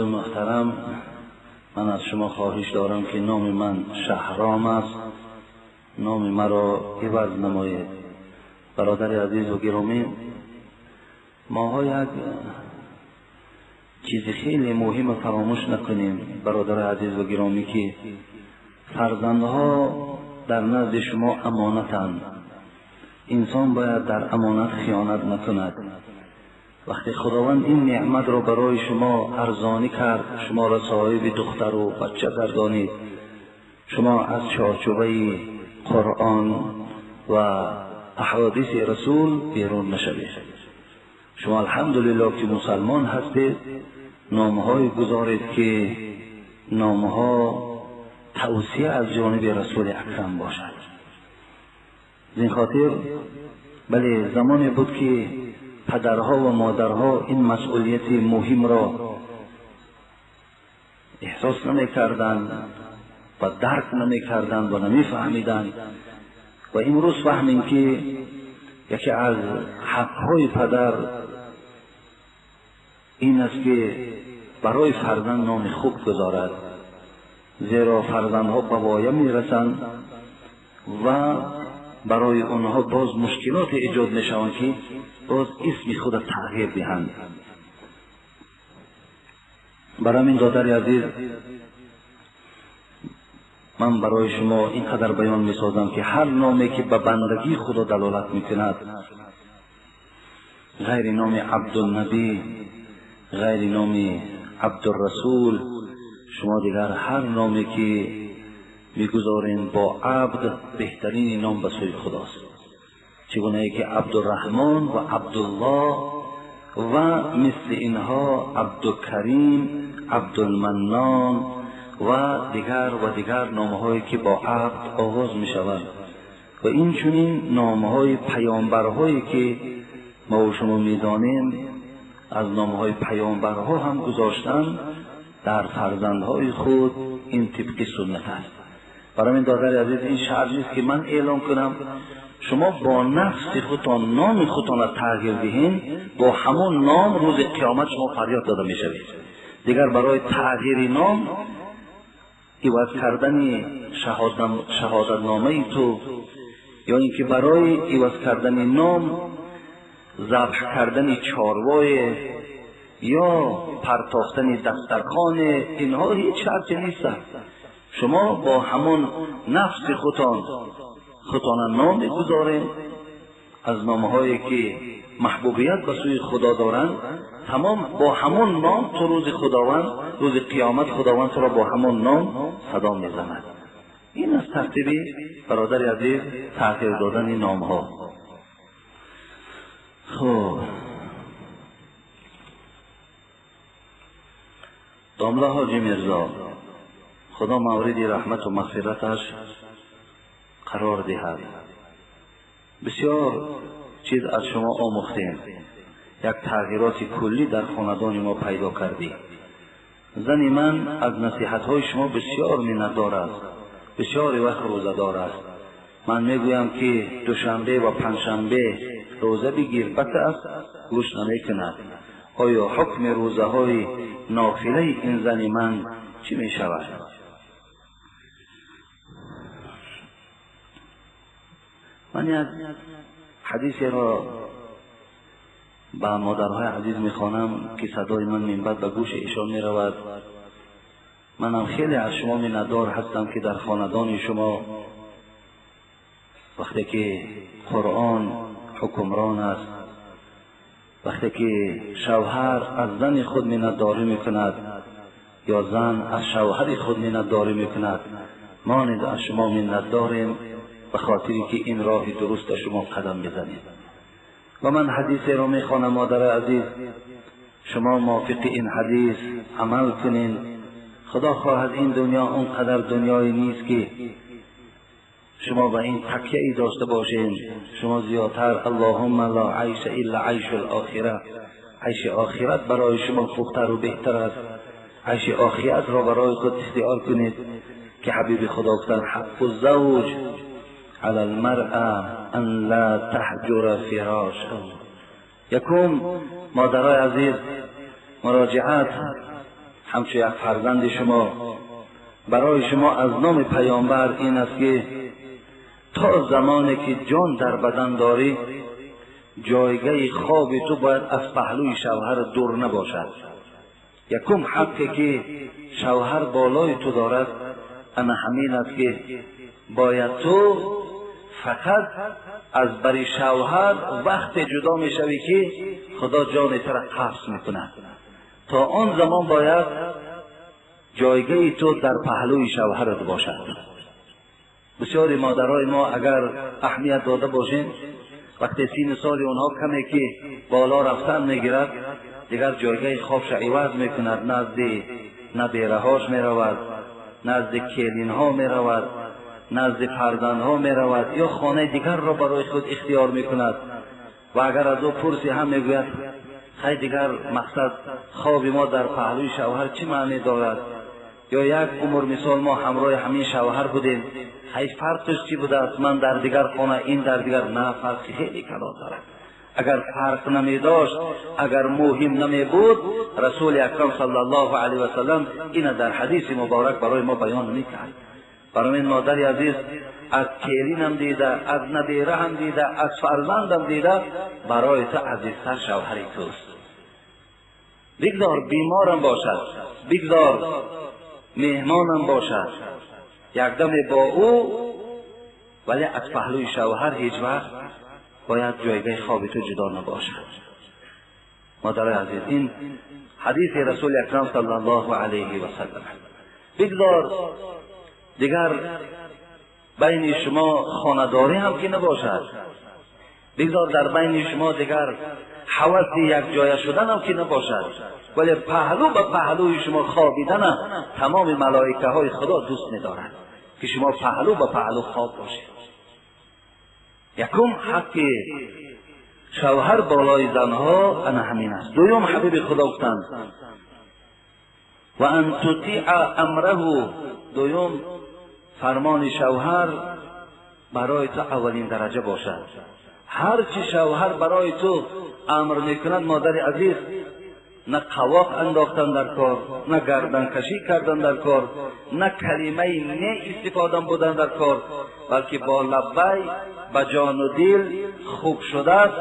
محترم، من از شما خواهش دارم که نام من شهرام است، نام مرا عوض نمایید. برادر عزیز و گرامی، ماها یک چیز خیلی مهم فراموش نکنیم برادر عزیز و گرامی، که فرزندها در نزد شما امانتند. انسان باید در امانت خیانت نکند. وقتی خداوند این نعمت را برای شما ارزانی کرد، شما را صاحب دختر و بچه گردانید، شما از چارچوبه قرآن و احادیث رسول بیرون نشوید. شما الحمدلله که مسلمان هستید، نامهای گذارید که نامها توصیه از جانب رسول اکرم باشد. از این خاطر بله، زمانی بود که پدرها و مادرها این مسئولیت مهم را احساس نمی‌کردند و درک نمی‌کردند و نمی‌فهمیدند، و امروز فهمیم که یکی از حق‌های پدر این است که برای فرزند نام خوب گذارد، زیرا فرزندها به وایه می‌رسند و برای آنها باز مشکلات ایجاد می‌شوند که باز اسم خود تغییر دهند. برای این دادر عزیز، من برای شما اینقدر بیان می‌سازم که هر نامی که به بندگی خدا دلالت می‌کند، غیر نام عبدالنبی، غیر نام عبدالرسول، شما دیگر هر نامی که میگذارین با عبد، بهترین نام به سوی خداست. چگونه ای که عبدالرحمن و عبدالله و مثل اینها عبدالکریم، عبدالمنان و دیگر و دیگر نامهایی که با عبد آغاز میشوند، و این چنین نامهای پیامبرهایی که ما و شما میدانیم، از نامهای پیامبرها هم گذاشتن در فرزندهای خود، این طبق سنت است. برای این دادر عزیز، این شرط نیست که من اعلام کنم. شما با نفس خودتان نام خودتان را تغییر دهین، با همون نام روز قیامت شما فریاد داده میشوید. دیگر برای تغییر نام، عوض کردن شهادتنامه تو، یا اینکه برای عوض کردن نام ذبح کردن چاروای یا پرتاختن دسترخوان، اینها هیچ شرطی نیست. شما با همون نفس خودتان نام می‌گذارید، از نامهایی که محبوبیت به سوی خدا دارند، تمام با همون نام تو روز خداوند، روز قیامت خداوند تو را با همون نام صدا می‌زند. این از ترتیب برادر عزیز تغییر دادن نامها. خب داملا حاجی میرزا، خدا مورد رحمت و مغفرتش قرار دهد. بسیار چیز از شما آموختیم، یک تغییرات کلی در خاندان ما پیدا کردی. زن من از نصیحت‌های شما بسیار منتدار است، بسیار وقت روزه‌دار است. من میگویم که دوشنبه و پنجشنبه روزه بگیر، بس است، گوش نمیکند. آیا حکم روزه های نافله این زن من چی می شود؟ من یک حدیثی را به مادرهای عزیز میخوانم که صدای من منبع به گوش ایشان میرود. منم خیلی از شما منتدار هستم که در خاندان شما وقتی که قرآن حکمران است، وقتی که شوهر از زن خود منتداری میکند یا زن از شوهر خود منتداری میکند، ما نیز از شما منتداریم به خاطری که این راه درست شما قدم بزنید. و من حدیث را میخوانم مادر عزیز، شما موافق این حدیث عمل کنین. خدا خواهد این دنیا اونقدر دنیایی نیست که شما به این تکیه ای داشته باشین. شما زیادتر اللهم لا عیش الا عیش الاخره، عیش آخرت برای شما خوبتر و بهتر است. عیش آخرت را برای خود اختیار کنید که حبیب خدا گفتند حق الزوج علی المرأة ان لا تهجر فراشه. یکم مادرای عزیز، مراجعت ҳамчун як фарзанди шумо барои шумо аз номи паёмбар ин аст ки то замоне ки ҷон дар бадан дорӣ, ҷойгаҳи хоби ту бояд аз паҳлӯи шавҳар дур набошад. Якум ҳаққе ки шавҳар болои ту дорад ана ҳамин аст ки бояд ту фақат аз бари шавҳар вақте ҷудо мешавӣ ки худо ҷони туро қабз мекунад. То он замон бояд ҷойгаҳи ту дар паҳлӯи шавҳарат бошад. Бисёри модарои мо агар аҳамият дода бошем, вақте сину соли онҳо каме ки боло рафтан мегирад, дигар ҷойгаҳи хобша иваз мекунад, назди набераҳош меравад, назди келинҳо меравад, назди фарзандҳо меравад ё хонаи дигарро барои худ ихтиёр мекунад. Ва агар аз ӯ пурсӣ ҳам мегӯяд хай дигар мақсад хоби мо дар паҳлӯи шавҳар чӣ маъне дорад? Ё як умр мисол мо ҳамроҳи ҳамин шавҳар будем, хай фарқш чӣ будааст? Ман дар дигар хона, ин дар дигар. На, фарқи хеле калон дорад. Агар фарқ намедошт, агар муҳим намебуд, расули акрам саллаллоҳу алайҳи васаллам ина дар ҳадиси муборак барои мо баён мекард. Барои ин модари азиз аз келинам дида, аз набераам дида, аз фарзандам дида барои ту азизтар шавҳари туст. Бигзор беморам бошад, бигзор меҳмонам бошад, якдаме бо ӯ, вале аз паҳлӯи шавҳар ҳеҷ вақт бояд ҷойгаҳи хоби ту ҷудо набошад. Модарои азиз, ин ҳадиси расули акрам саллаллоҳу алайҳи васаллам. Бигзор дигар байни шумо хонадорӣ ҳам ки набошад, бигзор дар байни шумо дигар ҳаваси якҷоя шудан ҳам ки набошад, вале паҳлӯ ба паҳлӯи шумо хобидана тамоми малоикаҳои худо дӯст медорад ки шумо паҳлӯ ба паҳлӯ хоб бошед. Якум ҳаққи шавҳар болои занҳо ана ҳамин аст. Дуюм ҳабиби худо гуфтанд ва ан тутиа амраҳу. Дуюм фармони шавҳар барои ту аввалин дараҷа бошад. Ҳар чи шавҳар барои ту амр мекунад, модари азиз, на қавоқ андохтан дар кор, на гарданкашӣ кардан дар кор, на калимаи не истифода будан дар кор, балки бо лаббай ба ҷону дил хуб шудааст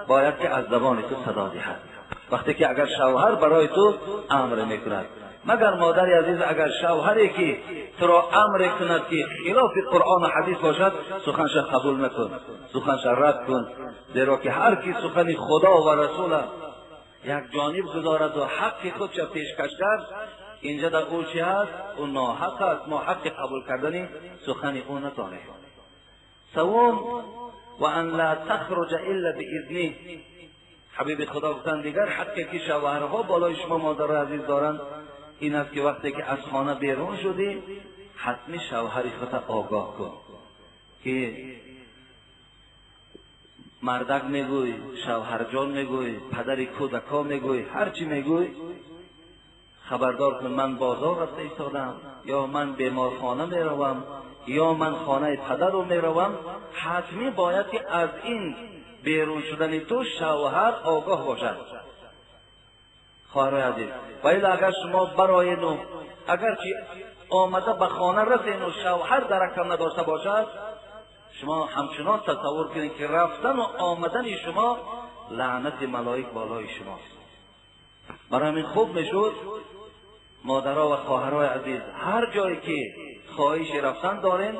бояд ки аз забони ту садо диҳад вақте ки агар шавҳар барои ту амр мекунад. Магар модари азиз агар шавҳаре ки туро амр кунад ки хилофи қуръону ҳадис бошад, суханша қабул накун, суханша рад кун, зеро ки ҳар ки сухани худо ва расула як ҷониб гузорад ва ҳаққи худша пешкаш кард, инҷа дар ӯ чи ҳаст? Ӯ ноҳақ аст. Мо ҳаққи қабул кардани сухани ӯ надорем. Савум ва ан ла тахруҷа илла биизних. Ҳабиби худо гуфтанд дигар ҳаққе ки шавҳарҳо болои шумо модарои азиз доранд ин аст ки вақте ки аз хона берун шудӣ, ҳатми шавҳари худро огоҳ кун ки мардак мегӯй, шавҳарҷон мегӯй, падари кӯдакҳо мегӯй, ҳар чӣ мегӯй хабардор кун. Ман бозор рафта истодам, ё ман беморхона меравам, ё ман хонаи падару меравам. Ҳатмӣ бояд ки аз ин берун шудани ту шавҳар огоҳ бошад. Хоҳарои азиз, ва илла агар шумо бароеду агарчи омада ба хона расену шавҳар даракам надошта бошад, шумо ҳамчунон тасаввур кунед ки рафтану омадани шумо лаънати малоик болои шумост. Барои ҳамин хуб мешуд модаро ва хоҳарои азиз ҳар ҷое ки хоҳиши рафтан дорем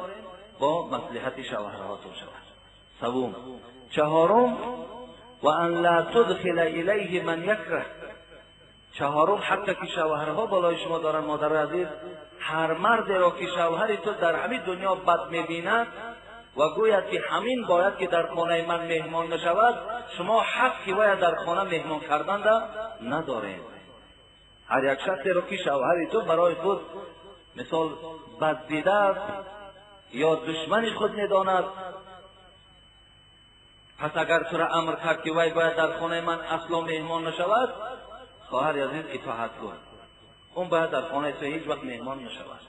бо маслиҳати шавҳарҳотон шавад. Савум. Чаҳорум ва ан ла тудхила илайҳи ман якраҳ. Чаҳорум ҳаққе ки шавҳарҳо болои шумо доранд, модарои азиз, ҳар мардеро ки шавҳари ту дар ҳамин дунё бад мебинад ва гӯяд ки ҳамин бояд ки дар хонаи ман меҳмон нашавад, шумо ҳаққи вая дар хона меҳмон карданда надоред. Ҳар як шахсеро ки шавҳари ту барои худ мисол бад дидааст ё душмани худ медонад, пас агар тура амр кард ки вай бояд дар хонаи ман асло меҳмон нашавад, хоҳари азиз итоат кун, он бояд дар хонаи ту ҳеҷ вақт меҳмон нашавад.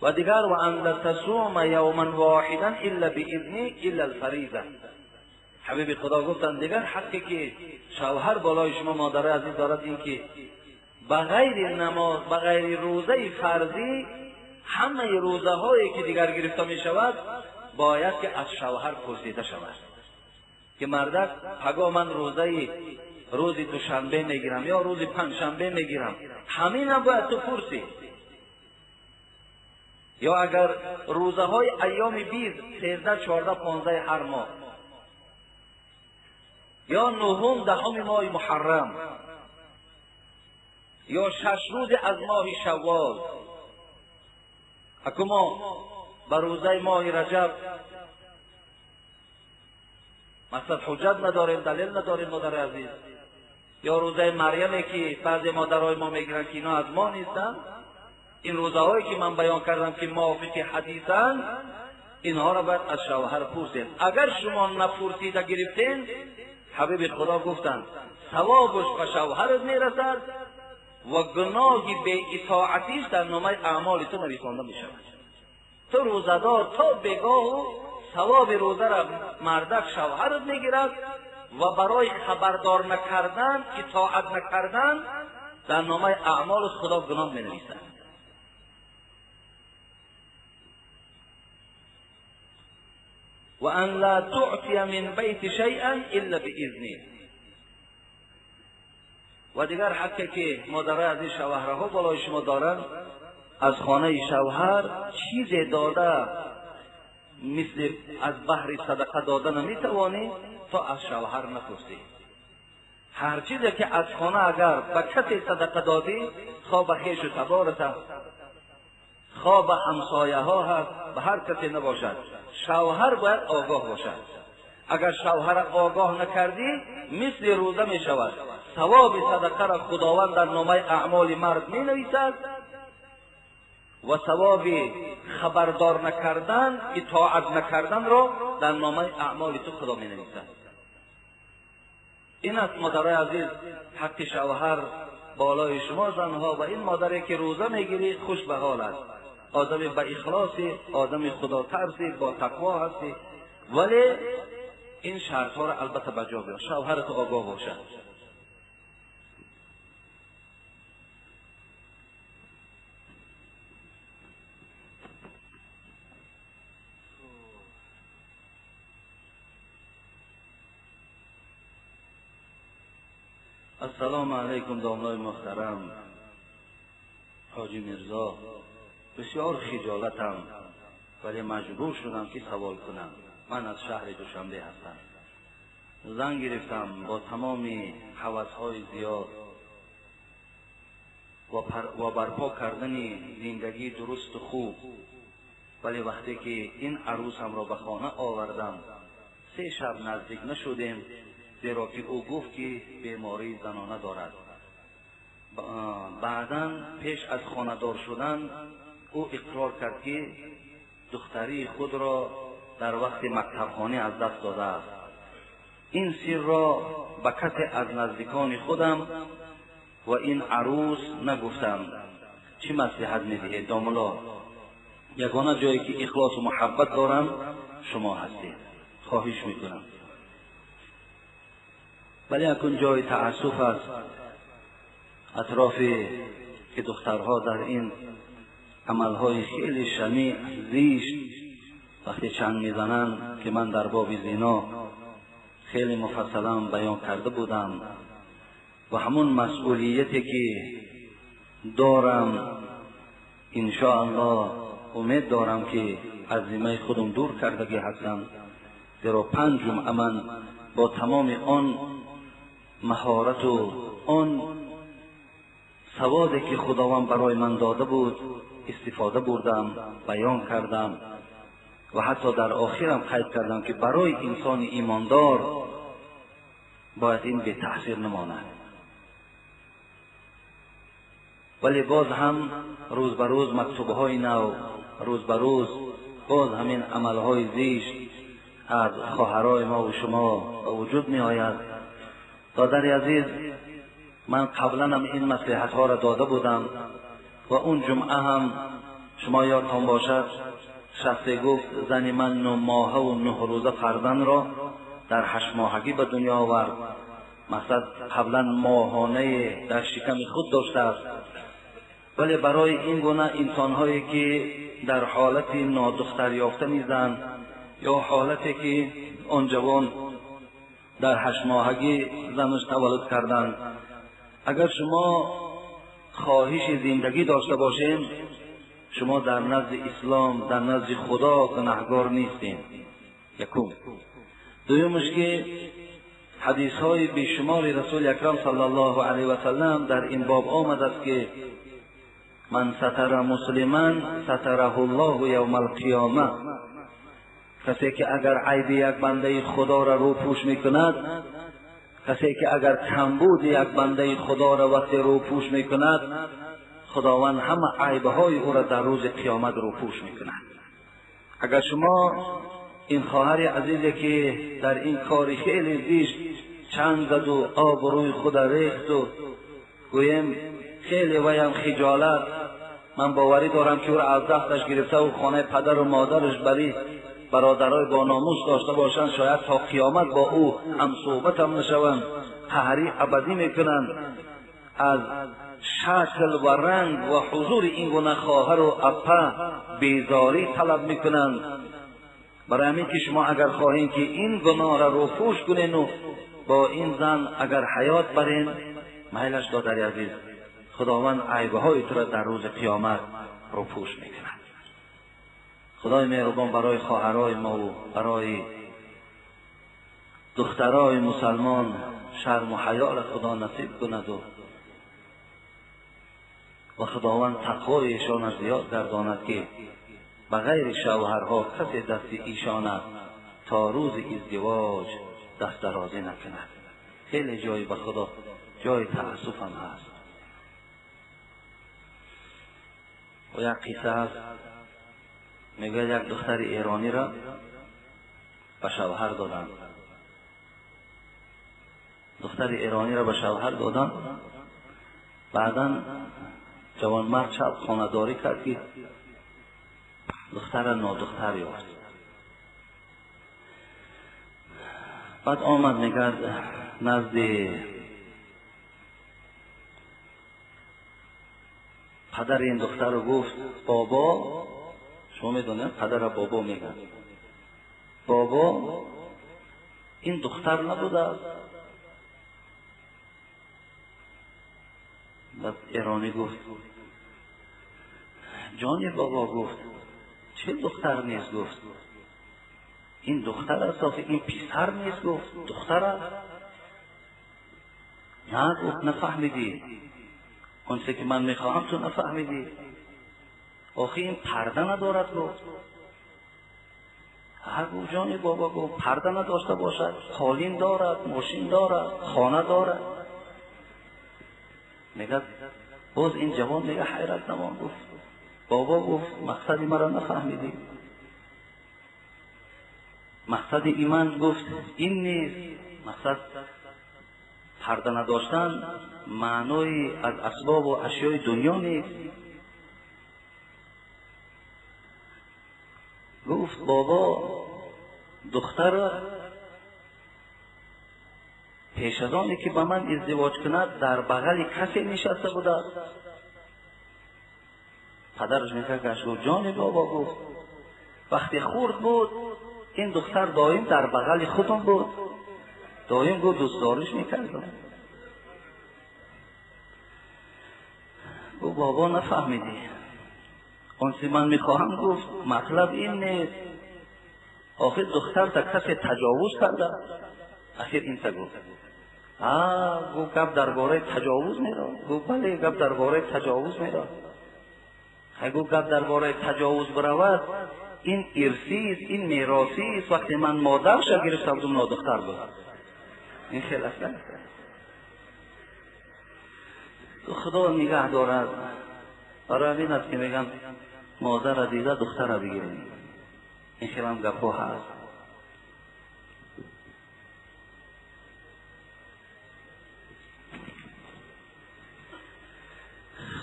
Ва дигар ва ан ла тасума явман воҳидан илла биизни илла алфариза. Ҳабиби худо гуфтанд дигар ҳаққе ки шавҳар болои шумо модарои азиз дорад ин ки Ба ғайри намоз, ба ғайри рӯзаи фарзӣ, ҳамаи рӯзаҳое ки дигар гирифта мешавад бояд ки аз шавҳар пурсида шавад ки мардак пагоҳ ман рӯзаи рӯзи душанбе мегирам ё рӯзи панҷшанбе мегирам, ҳаминам бояд ту пурсӣ. Ё агар рӯзаҳои айёми биз 13, 14, 15 ҳар моҳ ё нуҳум, даҳуми моҳи муҳаррам ё 6 рӯзи аз моҳи шаввол, аку мо ба рӯзаи моҳи раҷаб мақсад ҳуҷҷат надорем, далел надорем, модари азиз. Ё рӯзаи марьяме ки баъзе модарои мо мегиранд ки ино аз мо нестанд, ин рӯзаҳое ки ман баён кардам ки мувофиқи ҳадисанд, инҳоро бояд аз шавҳар пурсед. Агар шумо напурсида гирифтен, ҳабиби худо гуфтанд савобаш ба шавҳарат мерасад ва гуноҳи беитоатиш дар номаи аъмоли ту нависонда мешавад. Ту рӯзадор то бегоҳу савоби рӯзаро мардак шавҳарат мегирад ва барои хабардор накардан, итоат накардан дар номаи аъмолат худо гуноҳ менависад. و ان لا تعطی من بیت شیئا الا باذنه. و دیگر حقی که مادرای از این شوهرها بالای شما دارند، از خانه شوهر چیز داده مثل از بحر صدقه داده نمیتوانی تا از شوهر نپرسی. هر چیزی که از خانه اگر به کسی صدقه دادی، خواه به خویش و تبارت، خواه به همسایه ها هست، به هر کسی نباشد، شوهر باید آگاه باشد. اگر شوهر آگاه نکردی مثل روزه می شود. ثواب صدقه را خداوند در نامه اعمال مرد می نویسد و ثواب خبردار نکردن، اطاعت نکردن را در نامه اعمال تو خدا می نویسد. این است مادرای عزیز حق شوهر بالای شما زنها. و این مادری که روزه میگیری خوش به حال است، آدم به اخلاصی، آدم خدا ترسی، با تقوا هستی، ولی این شرط ها را البته به جا بیار، شوهرت آگاه باشد. السلام علیکم داملای محترم. حاجی میرزا، بسیار خجالتم ولی مجبور شدم که سوال کنم. من از شهر دوشنبه هستم. زن گرفتم با تمام هوس‌های زیاد و برپا کردن زندگی درست و خوب، ولی وقتی که این عروسم را به خانه آوردم 3 شب نزدیک نشدیم، زیرا که او گفت که بیماری زنانه دارد. بعداً پیش از خانه‌دار شدن او اقرار کرد که دختری خود را در وقت مکتبخانه از دست داده است. این سر را به کسی از نزدیکان خودم و این عروس نگفتم. چی مصلحت می‌دهید داملا؟ یگانه جایی که اخلاص و محبت دارم شما هستید. خواهش میکنم. ولی اکنون جای تأسف است اطرافی که دخترها در این عملهای خیلی شنیع زیشت وقتی چنگ میزنند که من در باب زنا خیلی مفصلا بیان کرده بودم و همون مسئولیتی که دارم انشاءالله امید دارم که از ذمه خودم دور کردگی هستم، زیرا 5 جمعه من با تمام آن مهارت و آن سوادی که خداوند برای من داده بود استفاده بردم، بیان کردم و حتی در آخرم قید کردم که برای انسان ایماندار باید این به تحصیل نماند. ولی باز هم روز به روز مکتوبهای نو، روز به روز باز همین عملهای زیشت از خواهرای ما و شما به وجود می آید. دادر عزیز، من قبلا هم این مصلحت ها را داده بودم و اون جمعه هم شما یادتان باشد شخصی گفت زن من 9 ماهه و 9 روزه فرزند را در 8 ماهگی به دنیا آورد. مقصد قبلا ماهانه در شکم خود داشته است. ولی برای این گونه انسانهایی که در حالت نادختر یافتن زن یا حالتی که آن جوان در 8 ماهگی زنش تولد کردند، اگر شما خواهش زندگی داشته باشین، شما در نزد اسلام، در نزد خدا گناهگار نیستین. یکم. دومش که حدیث های بیشمار رسول اکرم صلی الله علیه و سلم در این باب آمده است که من ستر مسلما ستره الله یوم القیامه. کسی که اگر عیب یک بنده خدا را روپوش میکند، کسی که اگر کمبود یک بنده خدا را وقتی روپوش میکند، خداوند همه عیبهای او را در روز قیامت روپوش میکند. اگر شما این خواهر عزیزی که در این کار خیلی زشت چند زد و آب روی خود ریخت و گویم خیلی ویم خجالت، من باوری دارم که او را از دستش گرفته و خانه پدر و مادرش بری برادرای با ناموس داشته باشند، شاید تا قیامت با او هم صحبت هم نشوند، قهری ابدی میکنند. از شکل و رنگ و حضور این گونه خواهر و اپه بیزاری طلب میکنند. برای همین که شما اگر خواهین که این گناه را روپوش کنین و با این زن اگر حیات برین، میلش دادر عزیز، خداوند عیبهای تو را در روز قیامت روپوش میکند. خدای مهربان برای خواهرای ما و برای دخترای مسلمان شرم و حیا را خدا نصیب کند و خداوند تقوای ایشان را زیاد گرداند که بغیر شوهرها کسی دست ایشان تا روز ازدواج دست درازی نکند. خیلی جای به خدا جای تأسف هم هست. و یک قصه هست، میگوید یک دختر ایرانی را به شوهر دادند. دختر ایرانی را به شوهر دادند. بعدا جوانمرد شب خانه‌داری کرد که دختر نادختر یافت. بعد آمد میگرد نزد پدر این دختر رو گفت بابا، شما میدونید پدر را بابا میگن، بابا این دختر نبوده. بعد ایرانی گفت جانی بابا، گفت چه دختر نیست؟ گفت این دختر است، این پسر نیست. گفت دختر است. نه، گفت نفهمیدی آنچه که من میخواهم تو نفهمیدی، آخه این پرده ندارد. گفت هر گفت جانی بابا، گفت پرده نداشته باشد، قالین دارد، ماشین دارد، خانه دارد. میگه باز این جوان میگه حیرت نمان، گفت بابا، گفت مقصد مرا نفهمیدی، مقصد ایمان گفت این نیست، مقصد پرده نداشتن معنای از اسباب و اشیای دنیا نیست. گفت بابا دختر پیش از آنی که با من ازدواج کند در بغل کسی نشسته بوده. پدرش میگه گفت جان بابا، گفت وقتی خورد بود این دختر دایم در بغل خودم بود، دایم گفت دوستداریش میکردم. گفت بابا نفهمیدی آنچه من میخواهم. گفت مطلب این نیست، آخر دختر تا کسی تجاوز کرده. اخیر این تا گفت گفت گپ درباره تجاوز میره. گفت بله گپ درباره تجاوز میره. گفت گپ درباره تجاوز برود، این ارثی است، این میراثی است. وقتی من مادرش گرفتم بودم نادختر بود. این خیلی است. خدا نگه دارد. برای همین است که میگم مادر را دیده دختر را بگیریم. این خیلی هم گپا هست.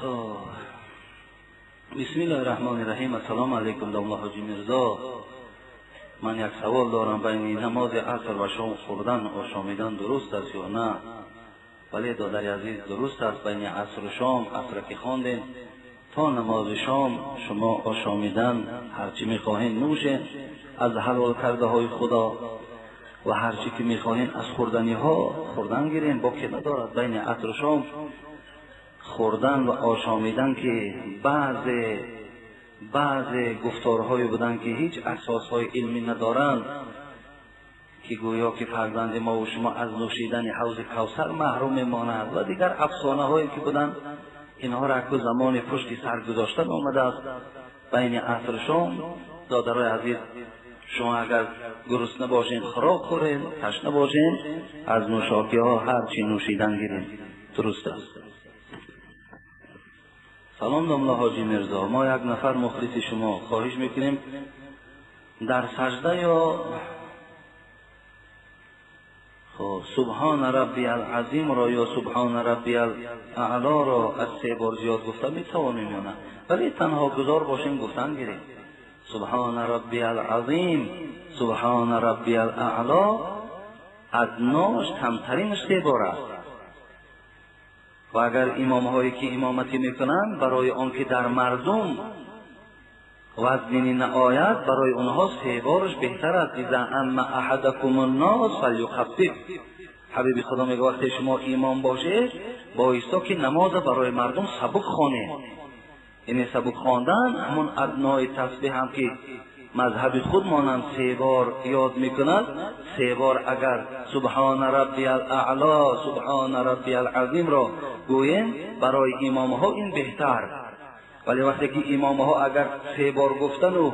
خب بسم الله الرحمن الرحیم. السلام علیکم داملا حاجی میرزا. Ман як савол дорам, байни намози аср ва шом хӯрдан ошомидан дуруст аст ё на? Бале, додари азиз, дуруст аст. Байни асру шом, асра ки хондем то намози шом шумо ошомидан ҳарчи мехоҳед нӯшед аз ҳалол кардаҳои Худо ва ҳарчи ки мехоҳед аз хӯрданиҳо хӯрдан гирем, боке надорад. Байни асру шом хӯрдан ва ошомидан ки баъзе гуфторҳое буданд ки ҳеҷ асосҳои илмӣ надоранд, ки гӯё ки фарзанди мо ва шумо аз нӯшидани ҳавзи Кавсар маҳрум мемонад ва дигар афсонаҳое ки буданд, инҳоро аку замони пушти сар гузоштан омадааст. Байни аср шом, додарои азиз, шумо агар гурусна бошед хӯрок хӯред, ташна бошед аз нӯшокиҳо ҳарчи нӯшидан гиред, дуруст аст. Салом домла Ҳоҷи Мирзо, мо як нафар мухлиси шумо, хоҳиш мекунем дар сажда ё субҳона раббиял азимро ё субҳона раббиял аълоро аз се бор зиёд гуфта метавонем ё на? Вале танҳо гузор бошем гуфтан гирем. Субҳона раббиял азим, субҳона раббиял аъло аднош камтаринаш се бор аст. Ва агар имомҳое ки имоматӣ мекунанд барои он ки дар мардум вазнинӣ наояд, барои онҳо се бораш беҳтар аст. Иза амма аҳадакум аннос фалюхаффиф. Ҳабиби Худо мегӯяд вақте шумо имом бошед боисто ки намоза барои мардум сабук хонед. Яъне сабук хондан ҳамон аднои тасбеҳ ҳам ки мазҳаби худ монанд се бор ёд мекунад, се бор агар субҳона раббиял аъло, субҳона раббиял азимро гӯем барои имомҳо ин беҳтар. Вале вақте ки имомҳо агар се бор гуфтану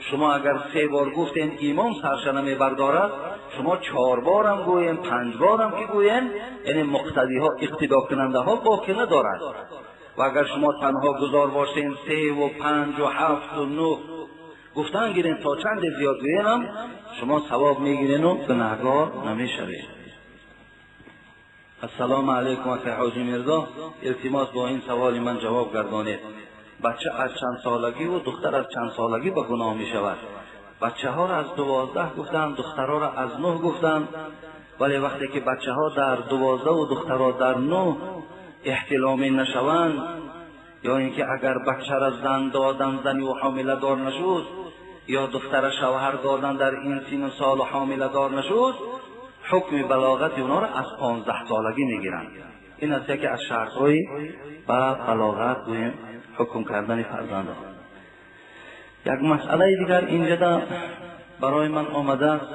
шумо агар се бор гуфтен имом сарша намебардорад, шумо чор борам гӯем, панҷ борам ки гӯем, яъне муқтадиҳо, иқтидокунандаҳо боке надорад. Ва агар шумо танҳо гузор бошен се ва панҷ ва ҳафт ва нӯҳ гуфтан гирен то чанде зиёд гӯем, шумо савоб мегирену гунаҳгор намешавед. Ассалому алайкум ака Ҳоҷи Мирзо, илтимос бо ин саволи ман ҷавоб гардонед. Бача аз чанд солагӣ ва духтар аз чанд солагӣ ба гуноҳ мешавад? Бачаҳоро аз 12 гуфтанд, духтарҳоро аз 9 гуфтанд, вале вақте ки бачаҳо дар 12 ва духтарҳо дар 9 эҳтиломӣ нашаванд, ё инки агар бачаро зан додан, зани ӯ ҳомиладор нашуд, ё духтара шавҳар додан дар ин сину сол ҳомиладор нашуд, ҳукми балоғати онҳоро аз 15 солагӣ мегиранд. Ин аст яке аз шартҳои ба балоғат гӯем ҳукм кардани фарзандон. Як масъалаи дигар инҷода барои ман омадааст,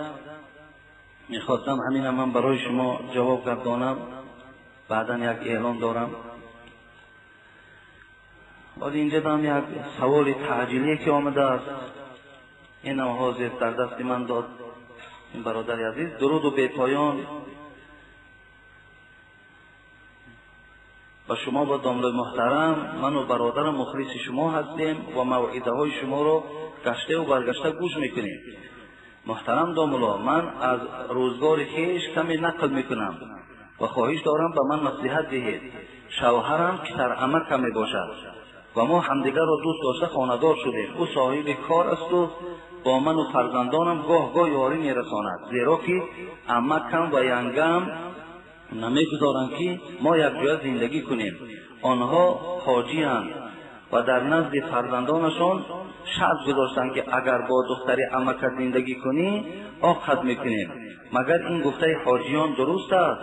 мехостам ҳаминам ман барои шумо ҷавоб гардонам, баъдан як эълон дорам. Боз инҷода ҳам як саволи таъҷилие ки омадааст, инам ҳозир дар дасти ман дод ин бародари азиз. Дуруду бепоён ба шумо ва домлаи муҳтарам. Ман ва бародарам мухлиси шумо ҳастем ва мавъидаҳои шуморо гаштаву баргашта гӯш мекунем. Муҳтарам домло, ман аз рӯзгори хеш каме нақл мекунам ва хоҳиш дорам ба ман маслиҳат диҳед. Шавҳарам писарамака мебошад ва мо ҳамдигарро дӯст дошта хонадор шудем. Ӯ соҳиби кор асту бо ману фарзандонам гоҳ-гоҳ ёрӣ мерасонад, зеро ки амакам ва янгам намегузоранд ки мо якҷоя зиндагӣ кунем. Онҳо ҳоҷиянд ва дар назди фарзандонашон шарт гузоштанд ки агар бо духтари амака зиндагӣ кунӣ оқат мекунем. Магар ин гуфтаи ҳоҷиён дуруст аст?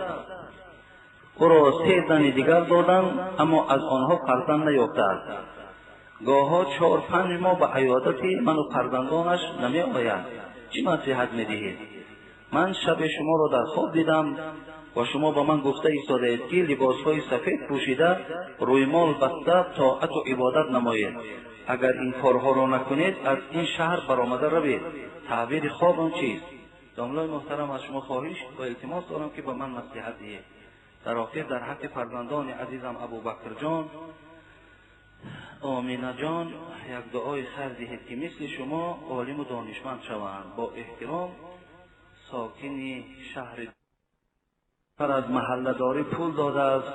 Ӯро се зани дигар доданд, аммо аз онҳо фарзанд наёфтааст. Гоҳҳо 4-5 моҳ ба аёдати ману фарзандонаш намеояд. Чӣ маслиҳат медиҳед? Ман шаби шуморо дар хоб дидам ва шумо ба ман гуфта истодаед ки либосҳои сафед пӯшида, рӯймол баста, тоату ибодат намоед. Агар ин корҳоро накунед, аз ин шаҳр баромада равед. Таъбири хобам чист? Домлои муҳтарам, аз шумо хоҳиш ва илтимос дорам ки ба ман маслиҳат диҳед. Дар охир дар ҳаққи фарзандони азизам Абубакрҷон, Оминаҷон як дуои хайр диҳед ки мисли шумо олиму донишманд шаванд. Бо эҳтиром, сокини шаҳри аз маҳалладорӣ пул додааст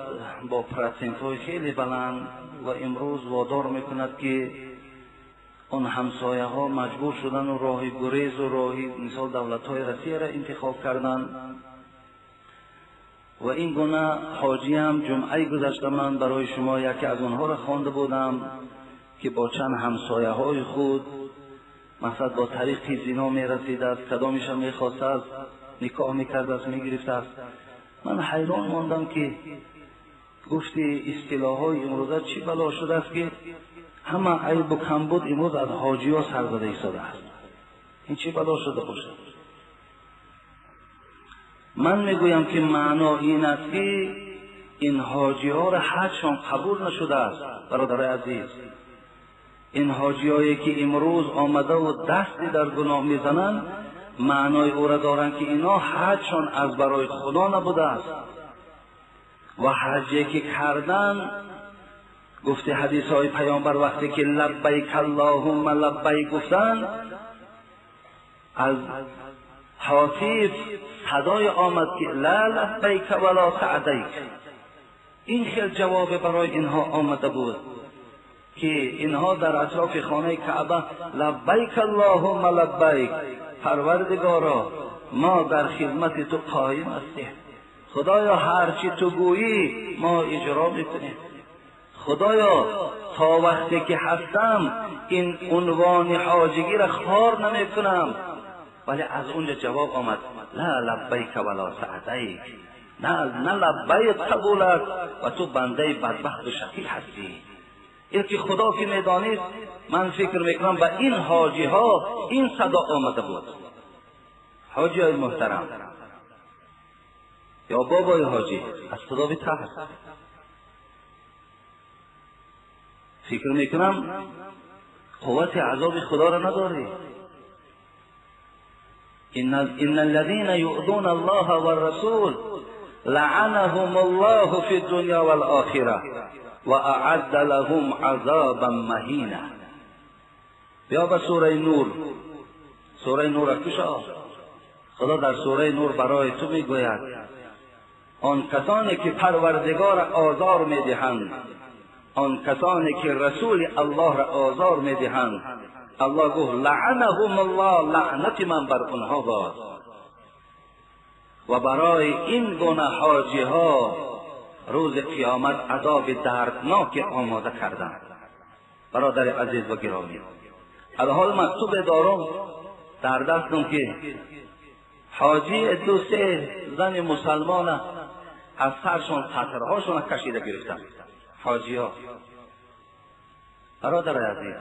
бо процентҳои хеле баланд ва имрӯз водор мекунад ки Он ҳамсояҳо маҷбур шудану роҳи гурезу роҳи мисол давлатҳои Россияро интихоб карданд. Ва ин гуна ҳоҷиам ҷумъаи гузашта ман барои шумо яке аз онҳоро хонда будам ки бо чанд ҳамсояҳои худ мақсад бо тариқи зино мерасидааст, кадомеша мехостааст, никоҳ мекардааст, мегирифтааст. Ман ҳайрон мондам ки гуфти истилоҳҳои имрӯза чӣ бало шудааст ки ҳама айбу камбуд имрӯз аз ҳоҷиҳо сар зада истодааст. Ин чӣ бало шуда бошад? Ман мегӯям ки маъно ин аст ки ин ҳоҷиҳоро ҳаҷшон қабул нашудааст. Бародарои азиз, ин ҳоҷиҳое ки имрӯз омадаву дасти дар гуноҳ мезананд, маънои ӯро доранд ки ино ҳаҷшон аз барои Худо набудааст ва ҳаҷе ки кардан, гуфти ҳадисҳои паёмбар вақте ки лаббайк аллоҳумма лаббайк гуфтанд, аз ҳотиф садое омад ки ла лаббайк вала саъдайк. Ин хел ҷавобе барои инҳо омада буд ки инҳо дар атрофи хонаи Каъба лаббайк аллоҳумма лаббайк, парвардигоро, мо дар хидмати ту қоим ҳастем, худоё ҳарчи ту гӯӣ мо иҷро мекунем, худоё то вақте ки ҳастам ин унвони ҳоҷигиро хор намекунам. Вале аз онҷо ҷавоб омад ла лаббайк вала саъдайк, на лаббайк қабул аст ва ту бандаи бадбахту шақӣ ҳастӣ. Ин ки Худо ки медонист, ман фикр мекунам ба ин ҳоҷиҳо ин садо омада буд. Ҳоҷиҳои муҳтарам ё бобои ҳоҷӣ, аз Худо битарс. Фикр мекунам қуввати азоби Худоро надорӣ. إن الذين يؤذون الله والرسول لعنهم الله في الدنيا والآخرة وأعد لهم عذابا مهینا. بیا به سوره نور، سوره نور کشا. خدا در سوره نور برای تو میگوید آن کسانی که پروردگار آزار میدهند، آن کسانی که رسول الله را آزار میدهند، الله گفت لعنهم الله، لعنت من بر آنها باد. و برای این گونه حاجی ها روز قیامت عذاب دردناک آماده کردند. برادر عزیز و گرامی، الحال مکتوب دارم در دستم که حاجی دو سه زن مسلمان از سرشان سطرهاشون کشیده گرفتن حاجی ها. برادر عزیز،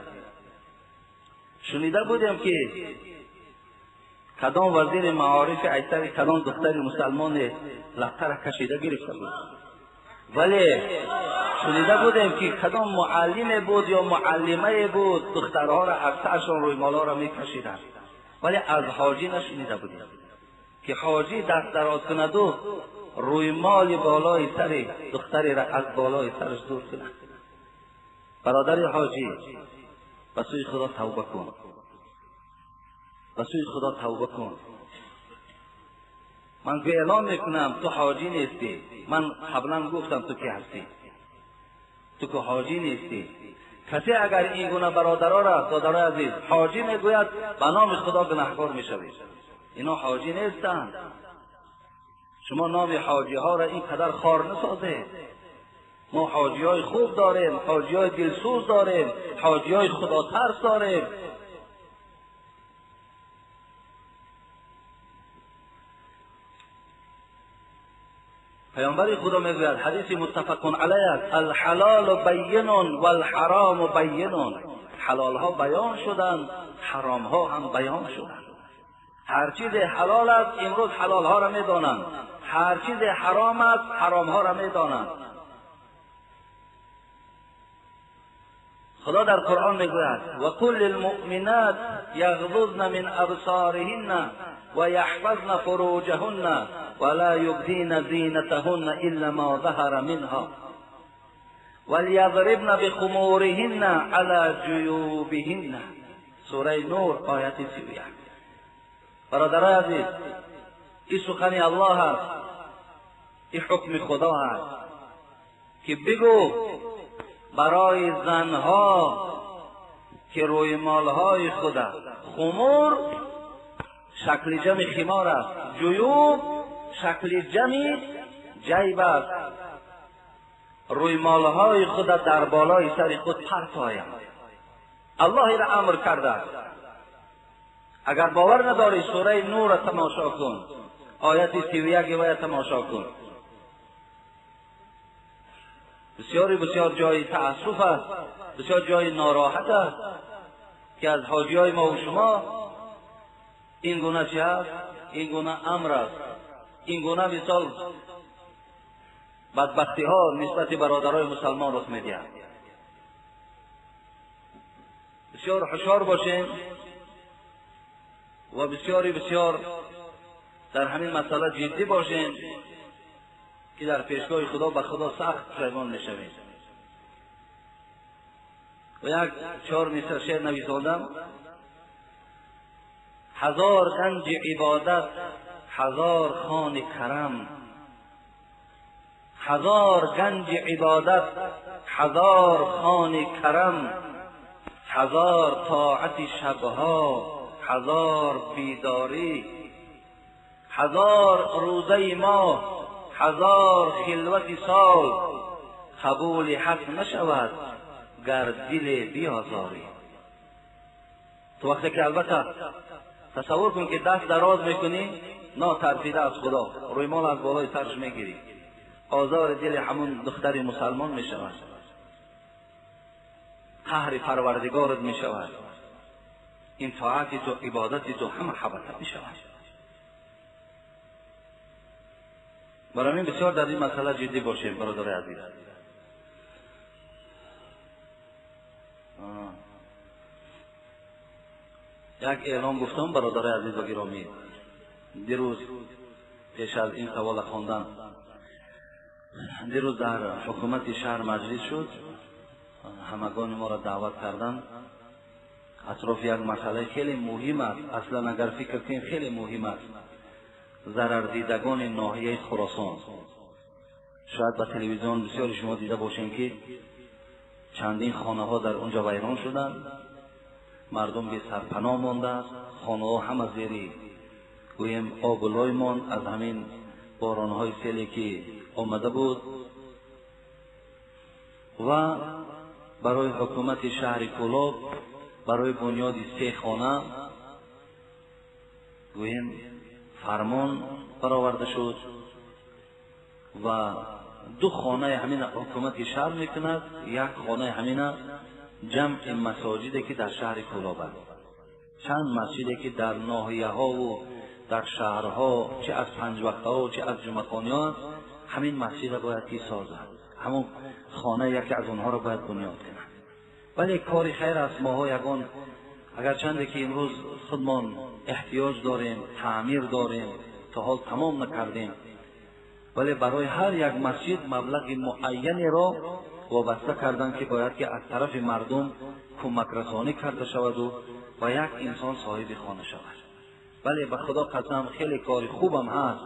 شنیده بودیم که کدام وزیر معارف ایتر کدام دختر مسلمان لپتر کشیده گرفته بود، ولی شنیده بودیم که کدام معلم بود یا معلمه بود دخترها را از سرشان روی مالا را میکشیدند، ولی از حاجی نشنیده بودیم که حاجی دست دراز کند و روی مال بالای سر دختری را از بالای سرش دور کند. برادر حاجی، به سوی خدا توبه کن، به سوی خدا توبه کن. من که اعلام میکنم تو حاجی نیستی. من قبلا گفتم تو کی هستی، تو که حاجی نیستی. کسی اگر این گونه برادرها را، دادرای عزیز، حاجی میگوید، به نام خدا گناهکار میشوید. اینا حاجی نیستند. شما نام حاجی ها را اینقدر خوار نسازید. ما حاجی های خوب داریم، حاجی های دلسوز داریم، حاجی های خدا ترس داریم. پیامبر خدا میگوید، حدیث متفق علیه است، الحلال بین والحرام بین. حلال ها بیان شدند، حرام ها هم بیان شدند. هر چیز حلال است امروز حلال ها را میدانند، هر چیز حرام است حرام ها را میدانند. خدا در قرآن میگوید و قل للمؤمنات یغضضن من ابصارهن و یحفظن فروجهن ولا یبدین زینتهن الا ما ظهر منها ولیضربن بخمورهن علی جیوبهن. سوره نور آیت 31. برادرای عزیز، این سخن الله است، این حکم خدا است که بگو برای زنها که رویمالهای خود، خمور شکل جمع خمار است، جیوب شکل جمع جیب است، رویمالهای خود در بالای سر خود پرتایند. الله را امر کرده. اگر باور نداری سوره نور را تماشا کن، آیت 31 و تماشا کن. بسیاری بسیار جای تأسف است، بسیار جای ناراحت است که از حاجی های ما و شما این گونه چی است، این گونه امر است، این گونه مثال بدبختی ها نسبت برادرای مسلمان رخ میدهد. بسیار هوشیار باشیم و بسیاری بسیار در همین مسئله جدی باشیم که در پیشگاه خدا به خدا سخت پشیمان میشویم. و یک 4 مصرع شعر نویساندم: هزار گنج عبادت، هزار خان کرم، هزار گنج عبادت، هزار خان کرم، هزار طاعت شبها، هزار بیداری، هزار روزه ماه، هزار خلوت سال، قبول حق نشود گر دل بیازاری. تو وقتی که البته تصور کن که دست دراز میکنی، ناترسیده از خدا، رویمال از بالای سرش میگیری، آزار دل همون دختر مسلمان میشود، قهر پروردگارت میشود، این طاعت تو، عبادت تو همه حبطت میشود. برای این بسیار در این مسئله جدی باشیم برادر عزیز. یک اعلام گفتم برادر عزیز و گرامی، دیروز پیش از این سوال خواندن، دیروز در حکومت شهر مجلس شد، همگان ما را دعوت کردند اطراف یک مسئله خیلی مهم است. اصلا اگر فکر کنیم خیلی مهم است، ضرردیدگان ناحیه خراسان. شاید به تلویزیون بسیار شما دیده باشین که چندین خانه ها در اونجا ویران شدند، مردم بی سرپناه مانده است، خانه ها همه زیری گوییم آب و لای ماند از همین باران های سیلی که آمده بود. و برای حکومت شهر کولاب برای بنیاد 3 خانه گوییم فرمان برآورده شد و 2 خانه همین حکومت شهر میکند، 1 خانه همین جمع مساجدی که در شهر کولاب است. چند مسجدی که در ناحیه ها و در شهرها، چه از 5 وقته ها و چه از جمعه خوانی ها، همین مسجد را باید که سازد، همون خانه یکی از اونها را باید بنیاد کند. ولی کاری خیر است. ماها یگان اگرچند که امروز خودمان احتیاج داریم، تعمیر داریم، تا حال تمام نکردیم، ولی برای هر یک مسجد مبلغ معینی را وابسته کردن که باید که از طرف مردم کمک رسانی کرده شود و یک انسان صاحب خانه شود. ولی به خدا قسم خیلی کار خوبم هست.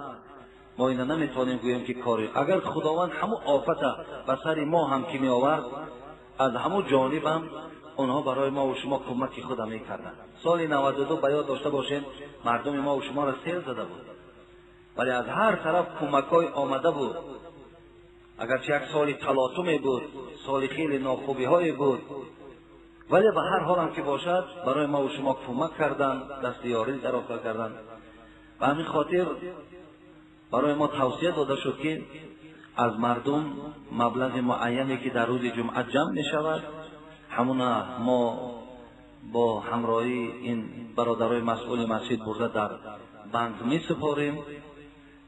ما اینا نمیتونیم گوییم که کاری، اگر خداوند همون آفت به سر ما هم که می آورد، از همون جانب هم اونها برای ما و شما کمک خود میکردن. سال 92 به یاد داشته باشین مردم ما و شما را سیل زده بود، ولی از هر طرف کمک‌های آمده بود. اگرچه یک سال تلاطمی بود، سال خیلی ناخوبی‌هایی بود، ولی به هر حال هم که باشد برای ما و شما کمک کردن، دست یاری دراز کردن. به همین خاطر برای ما توصیه داده شد که از مردم مبلغ معینی که در روز جمعه جمع می شود، همون ما با همراهی این برادرای مسئول مسجد برده در بانک می سپاریم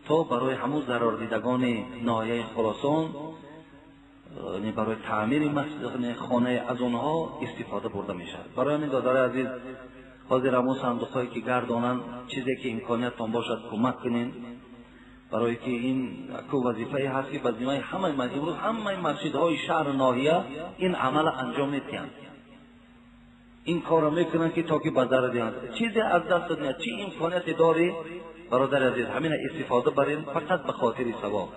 تا برای همون ضرردیدگان ناحیه خراسان، یعنی برای تعمیر مسجد خانه از اونها استفاده برده می شود. برای همین برادرای عزیز، حاضر همون صندوق‌هایی که گردانند، چیزی که امکانیتتان باشد کمک کنین، برای که این کو وظیفه هست که وظیفه همه امروز همه مسجدهای شهر و ناحیه این عمل انجام میدهند، این کار رو میکنن که تا که به ضرر دیند چیزی از دست نیاد. چی امکانیت داری برادر عزیز، همین استفاده برین فقط به خاطر ثواب.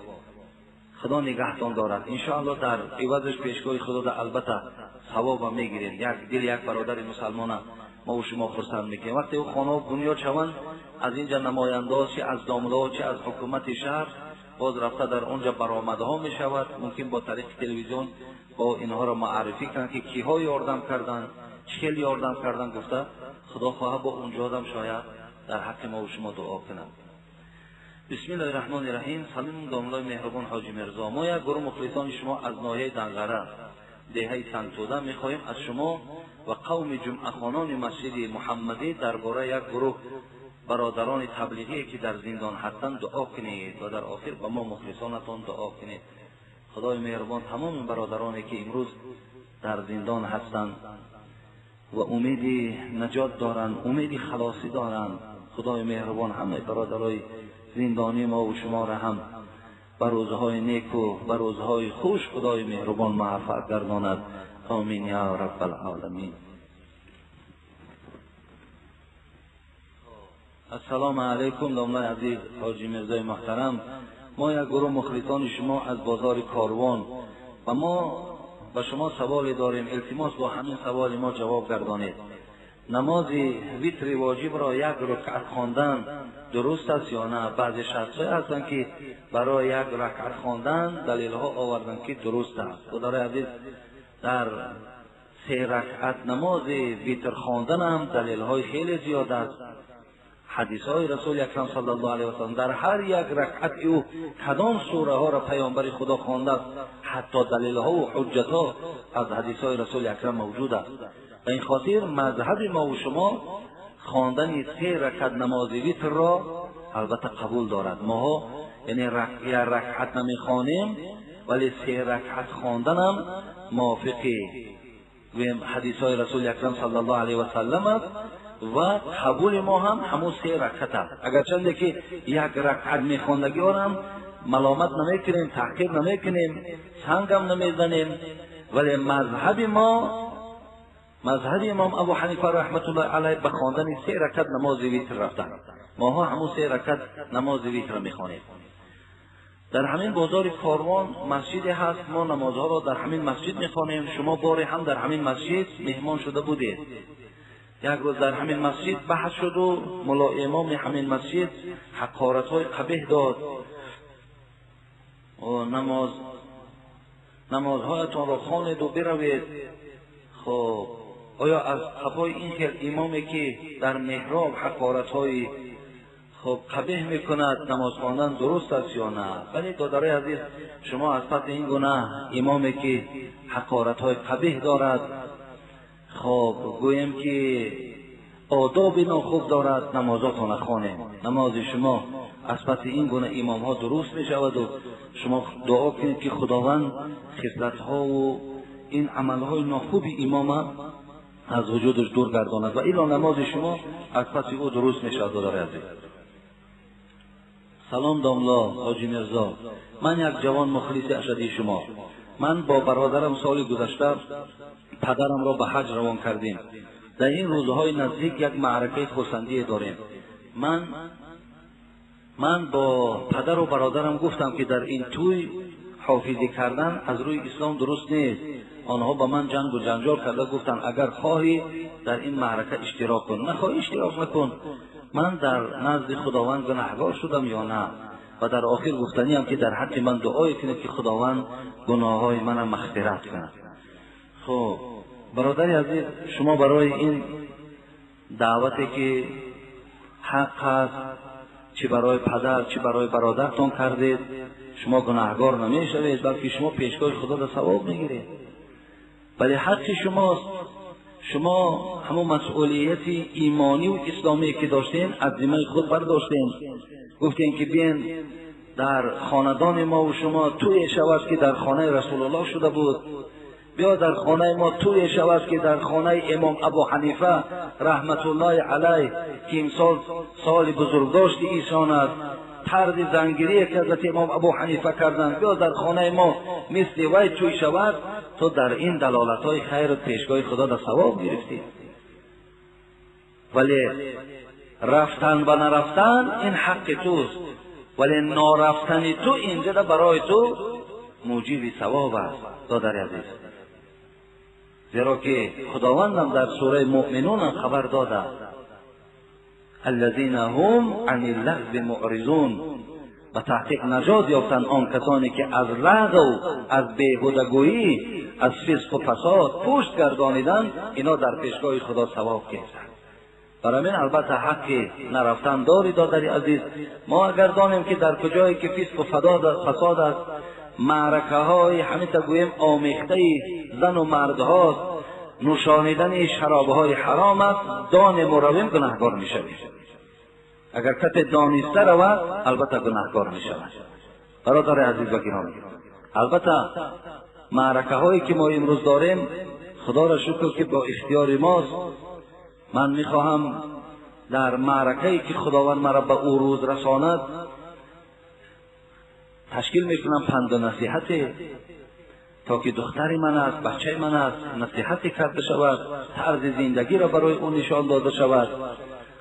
Худо нигаҳтон дорад. Иншоаллоҳ дар ивазаш пешгоҳи Худо да албатта савоба мегирем. Як дил як бародари мусалмона мо ва шумо хурсанд мекунем. Вақте ӯ хонаҳо бунёд шаванд, аз инҷа намояндаҳо, чи аз домлаҳо, чи аз ҳукумати шаҳр боз рафта дар онҷа баромадҳо мешавад. Мумкин бо тариқи телевизион бо инҳоро муаррифӣ кунанд, ки киҳо ёрдам карданд, чӣ хел ёрдам карданд гуфта, Худо хоҳа бо унҷодам шояд дар ҳаққи мо ва шумо дуо кунанд. Бисмиллоҳи раҳмони раҳим. Салом домлои меҳрубон Ҳоҷи Мирзо. Мо як гурӯҳ мухлисони шумо аз ноҳияи Данғара, деҳаи Сангтӯда мехоҳем аз шумо ва қавми ҷумъахонони масҷиди Муҳаммадӣ дар бораи як гурӯҳ бародарони таблиғие ки дар зиндон ҳастанд дуо кунед ва дар охир ба мо мухлисонатон дуо кунед. Худои меҳрубон тамоми бародароне ки имрӯз дар зиндон ҳастанд ва умеди наҷот доранд, умеди халосӣ доранд, Худои меҳрубон ҳамаи бародарои зиндонии мо ва шуморо ҳам ба рӯзҳои неку ба рӯзҳои хуш Худои меҳрубон муваффақ гардонад. Омин я раббал оламин. Ассалому алайкум домлаи азиз Ҳоҷи Мирзои муҳтарам. Мо як гурӯҳ мухлисони шумо аз бозори Корвон ва мо ба шумо саволе дорем. Илтимос бо ҳамин саволи мо ҷавоб гардонед. Намози витри воҷибро як рукъат хондан дуруст аст ё на? Баъзе шахсҳое ҳастанд, ки барои як ракъат хондан далелҳо оварданд, ки дуруст аст. Худои азиз, дар се ракъат намози витр хондан ҳам далелҳои хеле зиёд аст. Ҳадисҳои Расули Акрам саллаллоҳу алайҳи васаллам дар ҳар як ракъати ӯ кадом сураҳоро Паёмбари Худо хондааст, ҳатто далелҳо ва ҳуҷҷатҳо аз ҳадисҳои Расули Акрам мавҷуд аст. Ба ин хотир мазҳаби мо ва шумо хондани се ракъат намози витрро албатта қабул дорад. Моҳо яъне як ракъат намехонем, вале се ракъат хонданам мувофиқи гӯем ҳадисҳои Расули Акрам саллаллоҳу алайҳи васаллам аст ва қабули мо ҳам ҳамун се ракъат аст. Агарчанде ки як ракъат мехондагиҳорам маломат намекунем, таҳқир намекунем, сангам намезанем, вале мазҳаби мо, мазҳаби имом Абу Ҳанифа раҳматуллоҳи алайҳ ба хондани се ракъат намози витр рафтанд. Моҳо ҳамун се ракъат намози витрро мехонем. Дар ҳамин бозори Корвон масҷиде ҳаст, мо намозҳоро дар ҳамин масҷид мехонем. Шумо боре ҳам дар ҳамин масҷид меҳмон шуда будед. Як рӯз дар ҳамин масҷид баҳс шуду мулло имоми ҳамин масҷид ҳақоратҳои қабеҳ дод. Намозҳоятонро хонеду биравед. Хоб, оё аз қафои ин хел имоме ки дар меҳроб ҳақоратҳои хоб қабеҳ мекунад, намоз хондан дуруст аст ё на? Бале, додарои азиз, шумо аз паси ин гуна имоме ки ҳақоратҳои қабеҳ дорад, хоб гӯем ки одоби нохуб дорад, намозотонро хонем. Намози шумо аз паси ин гуна имомҳо дуруст мешаваду шумо дуо кунед, ки Худованд хислатҳову ин амалҳои нохуби имома аз вуҷудаш дур гардонад ва илло намози шумо аз паси ӯ дуруст мешавад. Додари азиз, салом домло Ҳоҷи Мирзо. Ман як ҷавон мухлиси ашадии шумо. Ман бо бародарам соли гузашта падарамро ба ҳаҷ равон кардем. Дар ин рӯзҳои наздик як маъракаи хурсандие дорем. Ман бо падару бародарам гуфтам, ки дар ин тӯй ҳофизӣ кардан аз рӯи ислом дуруст нест. Онҳо ба ман ҷангу ҷанҷол карда гуфтанд: агар хоҳӣ, дар ин маърака иштирок кун, нахоҳӣ, иштирок накун. Ман дар назди Худованд гунаҳгор шудам ё на? Ва дар охир гуфтаниам, ки дар ҳаққи ман дуое кунед, ки Худованд гуноҳҳои мана мағфират кунад. Хуб, бародари азиз, шумо барои ин даъвате ки ҳақ аст, чӣ барои падар, чӣ барои бародартон кардед, шумо гунаҳгор намешавед, балки шумо пешгоҳи Худода савоб мегиред. Бале, ҳаққи шумост. Шумо ҳамон масъулияти имониву исломие ки доштем, аз зиммаи худ бардоштем. Гуфтем, ки биен дар хонадони мо ва шумо тӯе шавад, ки дар хонаи Расулуллоҳ шуда буд. Биё дар хонаи мо тӯе шавад, ки дар хонаи имом Абу Ҳанифа раҳматуллоҳи алайҳ, ки имсол соли бузургдошти эшон аст, тарзи зангирие ки ҳазрати имом Абу Ҳанифа карданд, биё дар хонаи мо мисли вай тӯй шавад. Ту дар ин далолатҳои хайру пешгоҳи Худо дар савоб гирифтӣ. Вале рафтан ва нарафтан ин ҳаққи туст, вале норафтани ту инҷода барои ту موجب ثواب است دادر عزیز، زیرا که خداوندم در سوره مؤمنون خبر داده الذین هم عن اللغو معرضون، و تحقیق نجات یافتند آن کسانی که از لغو، از بیهودگویی، از فسق و فساد پشت گردانیدند، اینا در پیشگاه خدا ثواب گرفتند. برای من البته حق نرفتن داری دادری عزیز. ما اگر دانیم که در کجایی که فسق و فساد است، معرکه های همین تا گوییم آمیخته زن و مردهاست، نوشانیدن شرابهای حرام است، دانیم و رویم گناهگار میشویم. اگر کسی دانسته رود البته گناهگار میشود. برادر عزیز و گرامی، البته معرکه هایی که ما امروز داریم خدا را شکر که با اختیار ماست. من میخواهم در معرکه ای که خداوند مرا به او روز رساند تشکیل میکنم پند و نصیحت، تا که دختر من است، بچه من است، نصیحتی کرده شود، طرز زندگی را برای او نشان داده شود،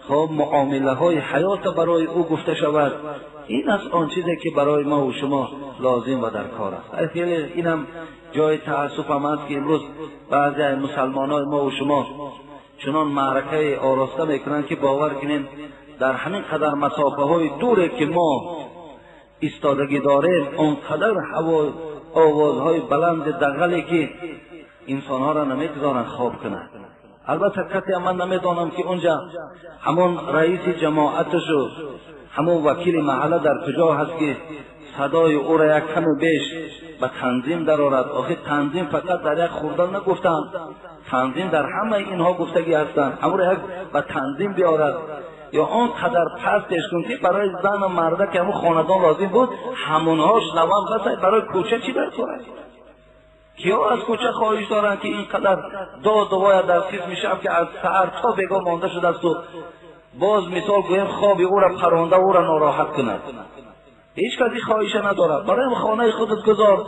خب معامله های حیات برای او گفته شود. این است آن چیزی که برای ما و شما لازم و در کار است. اینم جای تأسف هم است که امروز بعضی از مسلمان های ما و شما چنان معرکه آراسته میکنند که باور کنین در همین قدر مسافه های دوره که ما ایستادگی داریم آنقدر آوازهای بلند دغلی که انسانها را نمیگذارند خواب کنند. البته کسی من نمیدانم که اونجا همون رئیس جماعتش و همون وکیل محله در کجا هست که صدای او را یک کم و بیش به تنظیم درآورد. آخه تنظیم فقط در یک خوردن نگفتند، تنظیم در همه اینها گفتگی هستند. همون را یک به تنظیم بیارد یا آنقدر پستش کن که برای زن و مرده که همون خاندان لازم بود همونها شنوان بس، برای کوچه چی در کار است؟ کیا از کوچه خواهش دارند که اینقدر داد و وای در قسم شب که از سحر تا بگاه مانده شده است و باز مثال گویم خواب او را پرانده او را ناراحت کند؟ هیچ کسی خواهش ندارد. برای خانه خودت گذار،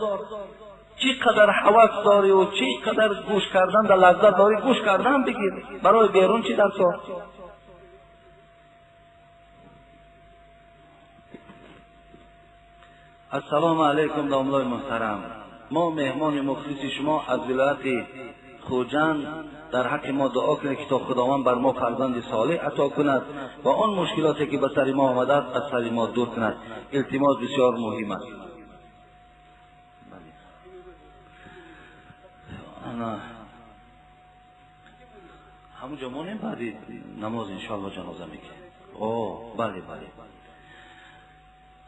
چی قدر هوس داری و چی قدر گوش کردن در لذت داری گوش کردن بگیر، برای بیرون چی در کار؟ السلام علیکم داملای محترم، ما مهمان مخلص شما از ولایت خوجند، در حق ما دعا کنید که تا خداوند بر ما فرزند صالح عطا کند و آن مشکلاتی که به سر ما آمده است از سر ما دور کند. التماس بسیار مهم است. همونجا مانیم بعدی نماز انشاءالله جنازه میگه. اوه بله بله.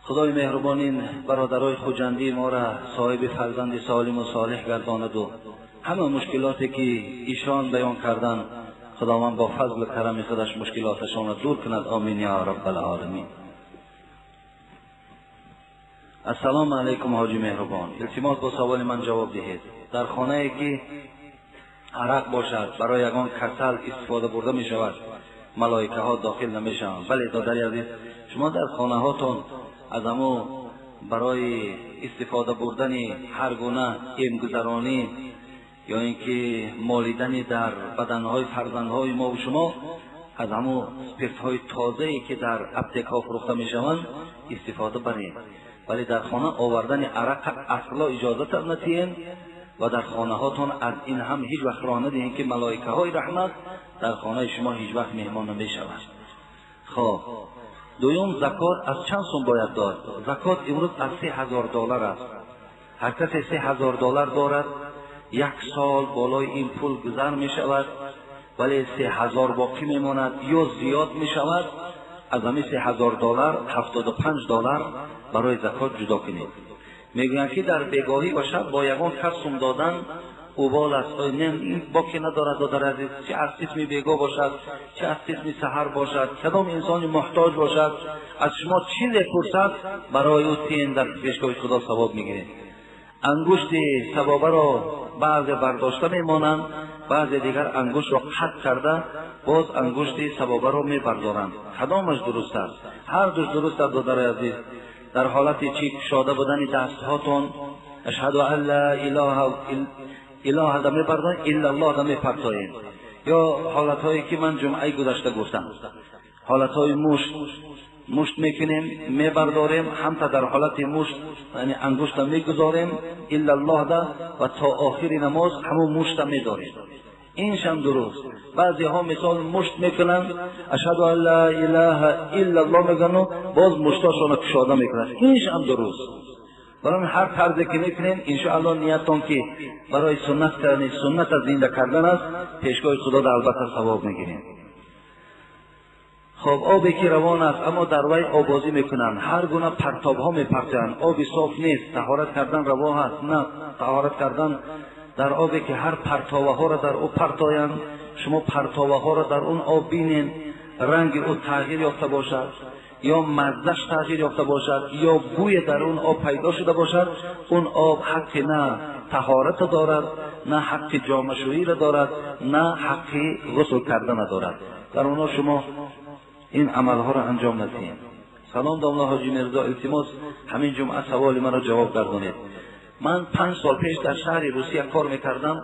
خدای مهربان این برادرای خوجندی ما را صاحب فرزند سالم و صالح گرداند و همه مشکلاتی که ایشان بیان کردن خداوند با فضل و کرم خودش مشکلاتشان را دور کند. آمین یا رب العالمین. السلام علیکم حاجی مهربان، التماس با سوال من جواب دهید. در خانه ای که عرق باشد برای یگان کسل استفاده برده می شود، ملائکه ها داخل نمی شوند. بله دادر عزیز، شما در خانه هاتون از امو برای استفاده بردن هر گونه امگذرانی یا اینکه مالیدن در بدنهای فرزندهای ما و شما از همو سپرت های تازه‌ای که در اپتک ها فروخته می شوند استفاده برید، ولی در خانه آوردن عرق اصلا اجازه ندهید و در خانه هاتون از این هم هیچ وقت راه ندهید که ملائکه های رحمت در خانه شما هیچ وقت مهمان نمی شوند. خب دوم، زکات از چند سوم باید داد؟ زکات امروز از $3000 است. هر کسی $3000 دارد یک سال بالای این پول گذر می شود، ولی 3000 باقی می ماند یا زیاد می شود. از همین $3000 $75 برای زکات جدا کنید. میگویند که در بگاهی و شب با یگان کس سوم دادن اوبال است. نه این باکی ندارد دادر عزیز، چه از قسم بیگاه باشد چه از قسم سحر باشد، کدام انسانی محتاج باشد از شما چیزی پرسد برای او تین در پیشگاه خدا ثواب میگیرید. انگشت ثوابه را بعضی برداشته میمانند، بعضی دیگر انگشت را قطع کرده باز انگشت ثوابه را میبردارند. کدامش درست است؟ هر دوش درست است دادر عزیز. در حالت چی شاده بودن دست هاتون اشهد ان لا اله اله دا میبردن الا الله دا میپرتایین، یا حالت هایی که من جمعه گذشته گفتم، حالت های مشت Мушт мекунем, мебардорем, ҳамта дар ҳолати мушт, яъне ангушта мегузорем иллаллоҳ да ва то охири намоз ҳамон мушта медорем. Иншам дуруст. Баъзеҳо мисол мушт мекунанд, ашҳаду ан ла илаҳа иллаллоҳ мегӯянд, боз муштошонро кушода мекунанд. Иншам дуруст. Барои ҳар тарзе ки мекунем, иншоаллоҳ ниятон ки барои суннат кардани сунната зинда кардан аст, пешгоҳи худо да албатта савоб мегирем. Хоб, обе ки равон аст, аммо дар вай обозӣ мекунанд, ҳар гуна партобҳо мепартоянд, оби соф нест, таҳорат кардан раво ҳаст? На, таҳорат кардан дар обе ки ҳар партоваҳоро дар ӯ партоянд, шумо партоваҳоро дар он об бинед, ранги ӯ тағйир ёфта бошад ё маззаш тағйир ёфта бошад ё бӯе дар он об пайдо шуда бошад, он об ҳаққи на таҳората дорад, на ҳаққи ҷомашӯиро дорад, на ҳаққи ғусл кардана дорад. Дар онҳо шумо ин амалҳоро анҷом надиҳед. Салом домла ҳоҷи Мирзо, илтимос ҳамин ҷумъа саволи маро ҷавоб гардонед. Ман 5 сол пеш дар шаҳри Русия кор мекардам.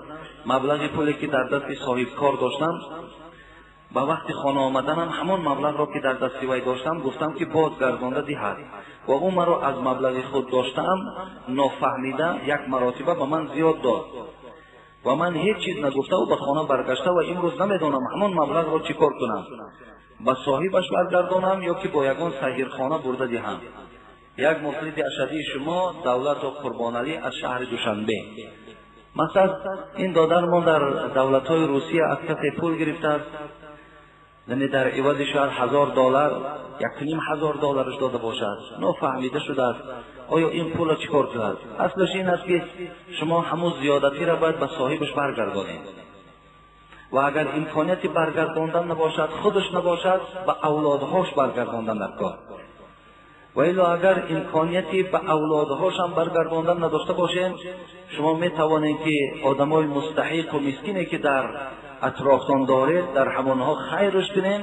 Маблағи пуле ки дар дасти соҳибкор доштам, ба вақти хона омаданам ҳамон маблағро ки дар дасти вай доштам гуфтам ки бозгардонда диҳад ва ӯ маро аз маблағи худ доштаам нофаҳмида як маротиба ба ман зиёд дод ва ман ҳеҷ чиз нагуфтаву ба хона баргашта ва имрӯз намедонам ҳамон маблағро чӣ кор кунам, ба соҳибаш баргардонам ё ки бо ягон саҳирхона бурда диҳам. Як муфлиси ашадии шумо Давлату Қурбоналӣ аз шаҳри Душанбе. Масалан, ин додармон дар давлатҳои Русия аз касе пул гирифтааст, яъне дар ивази шояд $1000, $1500 дода бошад, нофаҳмида шудааст. Оё ин пулро чӣ кор кунад? Аслаш ин аст ки шумо ҳамун зиёдатиро бояд ба соҳибаш баргардонед ва агар имконияти баргардондан набошад, худаш набошад, ба авлодҳош баргардондан дар кор. Ва илло агар имконияти ба авлодҳошам баргардондан надошта бошем, шумо метавонед ки одамои мустаҳиқу мискине ки дар атрофтон доред, дар ҳамонҳо хайрш кунем,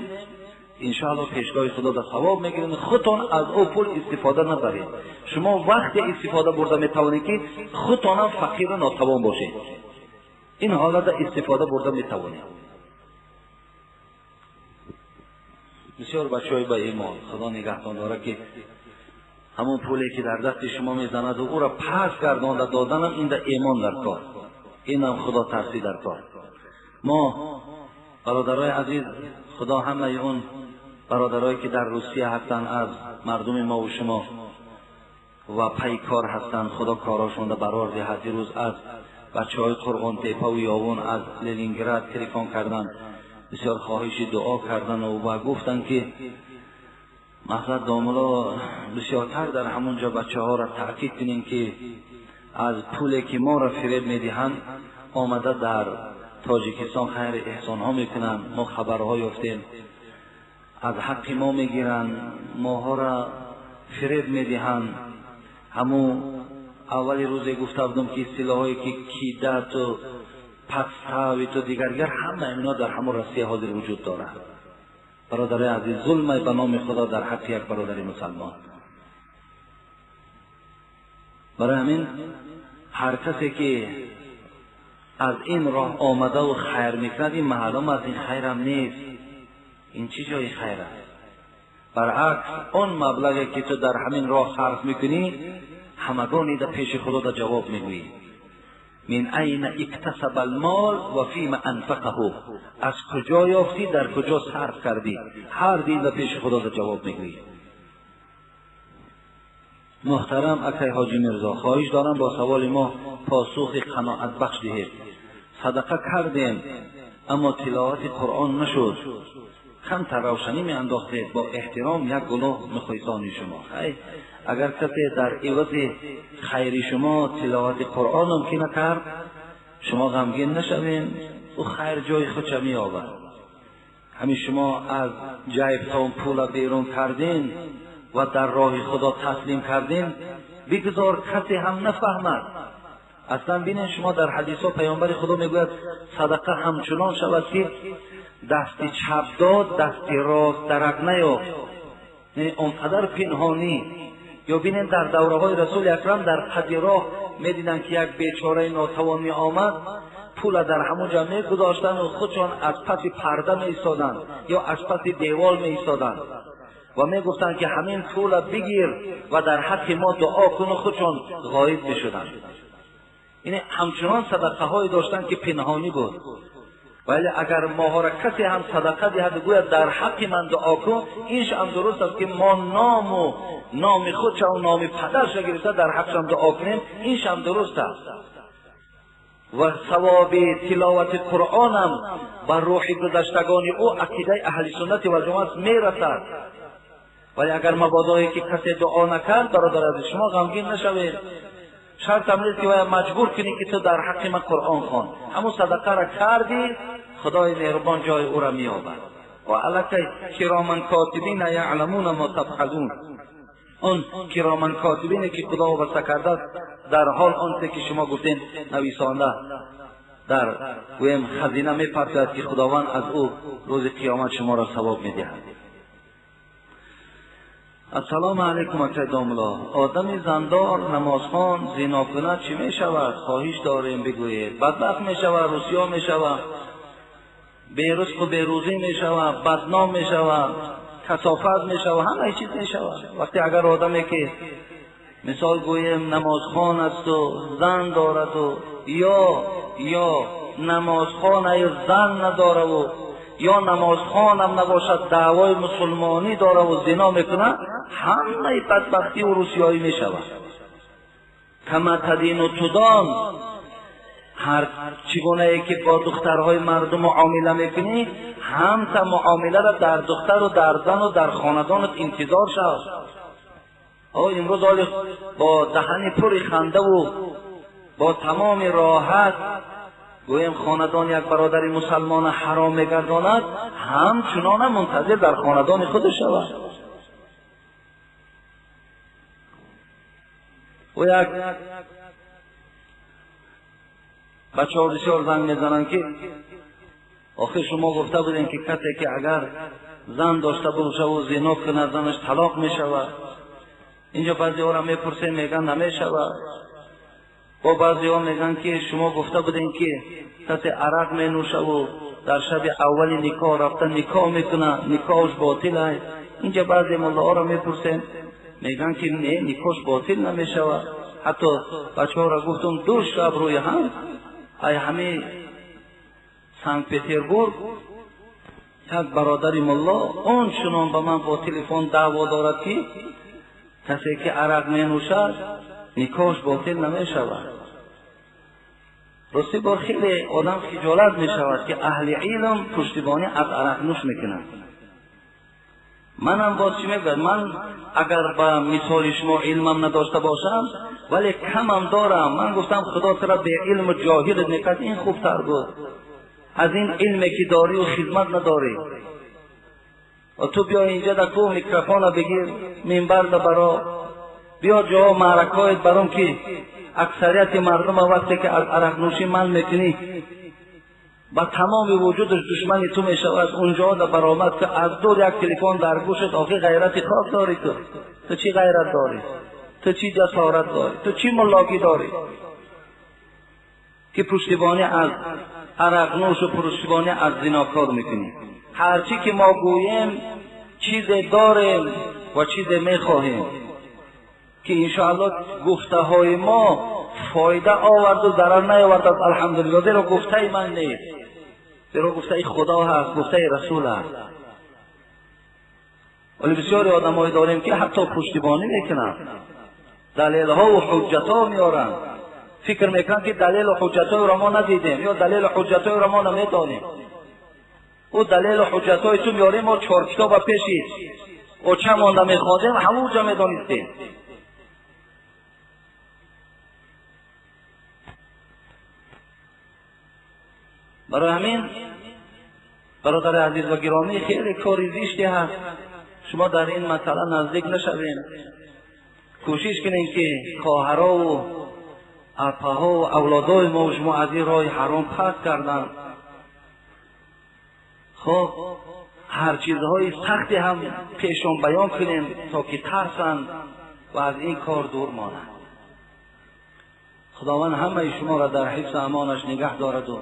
иншоаллоҳ пешгоҳи худо да савоб мегиред. Худтон аз ӯ пул истифода набаред. Шумо вақте истифода бурда метавонед ки худтонам фақиру нотавон бошед. Ин ҳолата истифода бурда метавонед. Бисёр бачаҳои ба имон, худо нигаҳтон дорад ки ҳамон пуле ки дар дасти шумо мезанаду ӯро пас гардонда доданам, ин да имон дар кор, инам худотарсӣ дар кор. Мо бародарои азиз, худо ҳамаи он бародарое ки дар Русия ҳастанд аз мардуми мо ва шумо ва пайкор ҳастанд, худо корашонро барор диҳад. Дирӯз аз бачаҳои Қурғонтепа ва Ёвон аз Ленинград телефон карданд, бисёр хоҳиши дуо карданд ва гуфтанд ки мақсад домуло бисёртар дар ҳамон ҷо бачаҳоро таъкид кунем ки аз пуле ки моро фиреб медиҳанд омада дар тоҷикистон хайри эҳсонҳо мекунанд. Мо хабарҳо ёфтем, аз ҳаққи мо мегиранд, моҳоро фиреб медиҳанд. Ҳамун аввали рӯзе гуфта будам ки истилоҳое ки кидату подставиту дигаргар ҳама инҳо дар ҳамон Россия ҳозир вуҷуд дорад. Бародари азиз, зулмай ба номи худо дар ҳаққи як бародари мусалмон. Барои ҳамин ҳар касе ки аз ин роҳ омадаву хайр мекунад, ин маълум аст, ин хайрам нест. Ин чӣ ҷои хайр аст? Баръакс, он маблағе ки ту дар ҳамин роҳ сарф мекунӣ, ҳамагони да пеши худо да ҷавоб мегӯӣ. Мин айна иктасаба алмол ва фима анфақаҳу, аз куҷо ёфтӣ, дар куҷо сарф кардӣ, ҳар дин да пеши худо да ҷавоб мегӯӣ. Муҳтарам акай ҳоҷи Мирзо, хоҳиш дорам бо саволи мо посухи қаноатбахш диҳед. Садақа кардем, аммо тиловати Қуръон нашуд. Камтар равшанӣ меандохтед, бо эҳтиром як гуноҳ мухлисони шумо. Хай, агар касе дар ивази хайри шумо тиловати Қуръонам ки накард, шумо ғамгин нашавед, ӯ хайр ҷои худша меёбад. Ҳамин шумо аз ҷайбтон пула берун кардин ва дар роҳи худо таслим кардин, бигзор касе ҳам нафаҳмад. Аслан бинед, шумо дар ҳадисҳо паёмбари худо мегӯяд садақа ҳамчунон шавад ки дасти чап дод, дасти рост дарак наёфт. Яъне он қадар пинҳонӣ. Ё бинед, дар давраҳои расули акрам дар қади роҳ медиданд ки як бечораи нотавон меомад, пула дар ҳамон ҷо мегузоштанд ва худшон аз паси парда меистоданд ё аз паси девол меистоданд. ва мегуфтанд ки ҳамин пула бигир ва дар ҳаққи мо дуо кун, худшон ғоиб мешуданд. Яъне ҳамчунон садақаҳое доштанд ки пинҳонӣ буд. Вале агар моҳоро касе ҳам садақа диҳад ва гӯяд дар ҳаққи ман дуо кун, инш ҳам дуруст аст ки мо ному номи худша ва номи падарша гирифта дар ҳаққшам дуо кунем, инш ҳам дуруст аст. Ва савоби тиловати Қуръонам ба рӯҳи гузаштагони ӯ ақидаи аҳли суннати ва ҷамоат мерасад. Вале агар мабодое ки касе дуо накард, бародар азиз, шумо ғамгин нашавед. Шартам нест ки вая маҷбур кунӣ ки ту дар ҳаққи ман Қуръон хон. Ҳамун садақаро кардӣ, худои меҳрубон ҷои ӯро меёбад. Ва аллакай кироман котибина яъламуна мо тафъалун. Он кироман котибине ки худо вобаста кардааст, дар ҳол онте ки шумо гуфтем нависонда дар гӯем хазина мепартояд ки худованд аз ӯ рӯзи қиёмат шуморо савоб медиҳад. Ассалому алайкум акай домулло. Одами зандор, намозхон, зино кунад чӣ мешавад? Хоҳиш дорем бигӯед. Бадбахт мешавад, русиё мешавад, берузқу берӯзӣ мешавад, бадном мешавад, касофат мешавад, ҳамаи чиз мешавад. Вақте агар одаме ки мисол гӯем намозхон асту зан дораду ё намозхонаю зан надораву ё намозхонам набошад даъвои мусулмонӣ дораву зино мекунад, ҳамаи бадбахтиву русиёӣ мешавад. Кама тадину тудон, ҳар чӣ гунае ки бо духтарҳои мардум муомила мекунӣ, ҳамта муомиларо дар духтару дар зану дар хонадонат интизор шав. Имрӯз оли бо даҳани пури хандаву бо тамоми роҳат гӯем хонадон як бародари мусалмона ҳаром мегардонад, ҳамчунона мунтазир дар хонадони худаш шавад. Ӯ як бачаҳо бисёр занг мезананд ки охир шумо гуфта будем ки касе ки агар зан дошта бошаву зино кунад, занаш талоқ мешавад. Инҷо баъзеҳоро мепурсем, мегӯянд намешавад. Бо баъзеҳо мегӯянд ки шумо гуфта будем ки касе арақ менӯшаву дар шаби аввали никоҳ рафта никоҳ мекунад, никоҳш ботил аст. Инҷо баъзе муллаҳоро мепурсем, мегӯянд ки не, никоҳш ботил намешавад. Ҳатто бачаҳоро гуфтум ду шаб рӯи ҳам ай ҳамаи Санкт-Петербург як бародари мулло он чунон ба ман бо телефон даъво дорад ки касе ки арақ менӯшад никоҳш ботил намешавад. Рости бор хеле одам хиҷолат мешавад ки аҳли илм пуштибонӣ аз арақнӯш мекунанд. Манам боз чӣ мегӯяд? Ман агар ба мисоли шумо илмам надошта бошам, вале камам дорам. Ман гуфтам худо тура беилму ҷоҳилат мекард, ин хубтар буд аз ин илме ки дорию хизмат надорӣ. Ва ту биё инҷа дар кӯҳ микрофона бигир, минбар да баро, биё ҷо маъракаҳоят баром ки аксарияти мардума вақте ки аз арақнӯшӣ манъ мекунӣ ба тамоми вуҷудаш душмани ту мешавад. Унҷо да баромад ки аз дур як телефон дар гӯшат, охи ғайрати хок дорӣ ту. Ту чӣ ғайрат дорӣ? Ту чӣ ҷасорат дорӣ? Ту чӣ муллогӣ дорӣ ки пуштибонӣ аз арақнӯшу пуштибонӣ аз зинокор мекунӣ? ҳарчӣ ки мо гӯем чизе дорем ва чизе мехоҳем ки иншоаллоҳ гуфтаҳои мо фоида оварду зарар наёвард. Алҳамдулиллоҳ, зеро гуфтаи ман нест, зеро гуфтаи худо ҳаст, гуфтаи расул ҳаст. Вале бисёре одамое дорем ки ҳатто пуштибонӣ мекунанд, далелҳову ҳуҷҷатҳо меоранд, фикр мекунанд ки далелу ҳуҷҷатҳоеро мо надидем ё далелу ҳуҷҷатҳоеро мо намедонем. Ӯ далелу ҳуҷҷатҳои ту меорем, мо чор китоба пеши оча монда мехондем, ҳамонҷо медонистем. Барои ҳамин бародари азиз ва гиромӣ, хеле кори зиште ҳаст. Шумо дар ин масъала наздик нашавем. Кӯшиш кунем ки хоҳарову апаҳову авлодои мо шумо аз ин роҳи ҳаром пас карданд. Хоб ҳар чизҳои сахте ҳам пешон баён кунем то ки тарсанд ва аз ин кор дур монанд. Худованд ҳамаи шуморо дар ҳифзу амонаш нигаҳ дораду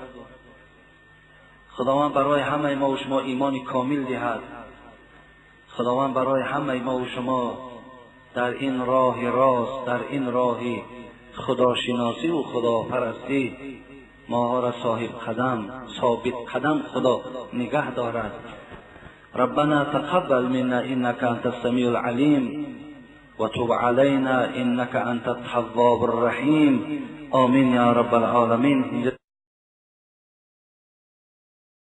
худованд барои ҳамаи мо шумо имони комил диҳад. Худованд барои ҳамаи мо ва шумо дар ин роҳи рост, дар ин роҳи худошиносӣ ва худопарастӣ моҳоро соҳиб қадам, собит қадам Худо нигаҳ дорад. ربنا تقبل منا انك انت السميع العليم وتب علينا انك انت التواب الرحيم. آمین یا رب العالمین.